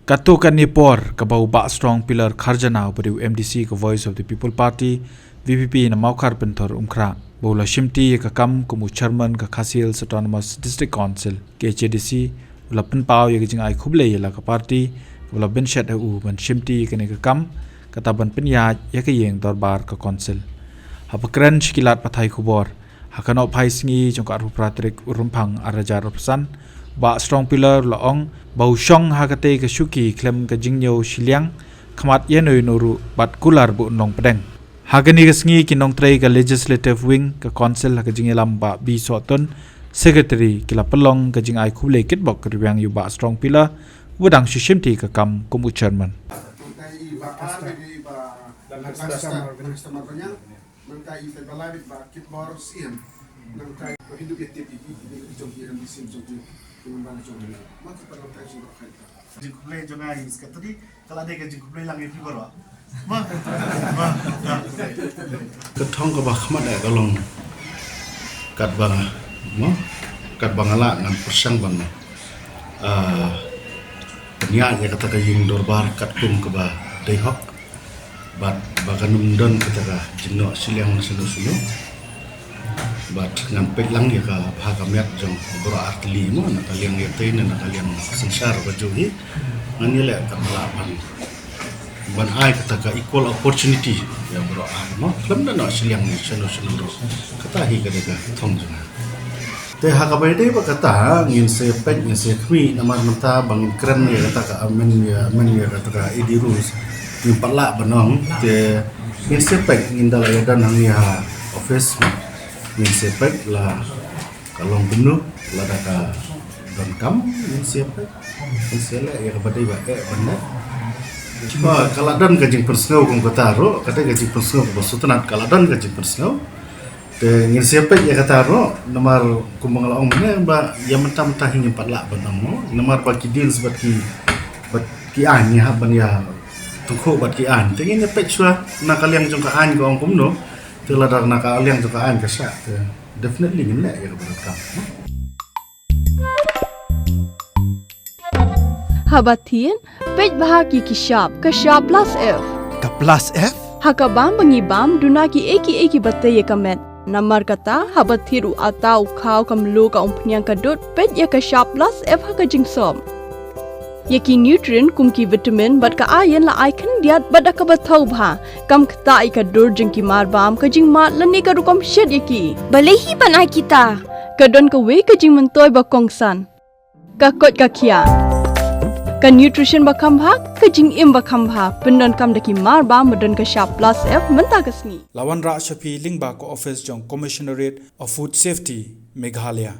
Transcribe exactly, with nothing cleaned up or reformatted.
Katto katne por kaba u Bah Strong Pillar Kharjana uba dei u M D C ka Voice of the People Party, V P P na Mawkhar Pynthor Umkhrah, ba u la shimti ïa ka kam kum u chairman ka Khasi Hills Autonomous District Council, K H A D C, u la pynpaw ïa ka jingai khublei ïa la ka party kaba la bynshet ha u ban shimti ïa kane ka kam, kata ban pynïaid ïa ka ïing dorbar ka council. Haba kren sha ki lad pathai khubor ha ka nohphai sngi jong ka arphew phra tarik u Rymphang arhajar arphew san, Bah Strong Pillar u la ong ba u shong ha katei ka shuki khlem ka jingñiew shiliang khmat ïano ïano ruh bad kular ba un long pdeng. Ha kane ka sngi ki nongtrei ka Legislative Wing ka Council ha ka jingïalam Bah B Sohtun, Secretary, ki la pynlong ka jingai khublei kitbok rwiang ïa u Bah Strong Pillar uba dang shu shimti ka kam kum u chairman. Nangta i tei ba la bit ba kit bor siem. Nangta ba hindu ke tip i ki ki jong ki M D C jong ki ki member jong ki. Ma ki paralok tai jong ka. Jingkhublei jong nga ïa i secretary, ka la dei ka jingkhublei lang ïa phi baroh. Ma, ma, da. Ka thong kaba khmat eh ka long katba nga, mo, katba nga lah ngan pyrshang ban, ah, pynïaid ïa kata ka ïing dorbar katkum kaba dei hok. Bad ba kan ym don kata ka jingnoh shiliang na shano shano. Bad ngan peit lang ïa ka bha ka miat jong baroh artylli mo, na ka liang ïatei ne na ka liang synshar ba ju hi. Ngan ïaleh katba lah ban, ban ai kata ka equal opportunity ïa baroh ar mo, khlem da noh shiliang ne shano shano ruh. Kata hi ka dei ka thong jong nga. Te ha kaba ïadei bad kata ngin sa peit, ngin sa khmih, namar mynta ba ngin kren ïa kata ka amend, ïa amend ïa kata ka A D rules, ngim pat lah ban ong. Te ngin sa peit, ngin da la ïadon hangne ha office, ngin sa peit la ka long kumno, lada ka donkam ngin sa peit, ngin sa leh ïa kaba dei ba eh ban leh. Ba ka la don ka jingpynsngew kum kata ruh, kata ka jingpynsngew kaba sngewtynnat, ka la don ka jingpynsngew. Te ngin sa peit ïa kata ruh, namar kumba nga la ong mynne ba ïa mynta mynta hi ngim pat lah ban ong mo, namar ba ki deals bad ki, bad ki aiñ ngi hap ban ïa tyngkhuh bad ki aiñ. Te ngin ïa peit shuwa na ka liang jong ka aiñ ka ong kumno. Te lada na ka liang jong ka aiñ ka shah, te definitely ngin leh ïa kaba donkam. Haba thied, peit bha ki ki shap, ka shap plus F. Ka plus F? Ha ka bam ba ngi bam, duna kiei kiei kiba tei ïa ka met. Namar kata, haba thied u atta u khaw ka mluh ka umphniang ka dud, peit ïa ka shap plus F ha ka jingsop. Ïa ki nutrient kum ki vitamin bad ka iron la ai khyndiat bad da kaba thaw bha. Kam ktah ïa ka dur jong ki mar bam, ka jingmad lane ka rukom shet ïa ki. Balei hi ban ai kita? Ka don kawei ka jingmyntoi ba kongsan. Ka koit ka khiah. Ka nutrition ba kham bha, ka jingim ba kham bha. Pyndonkam da ki mar bam ba don ka shap plus F mynta ka sngi. La wanrah sha phi lyngba ka office jong Commissionerate of Food Safety, Meghalaya.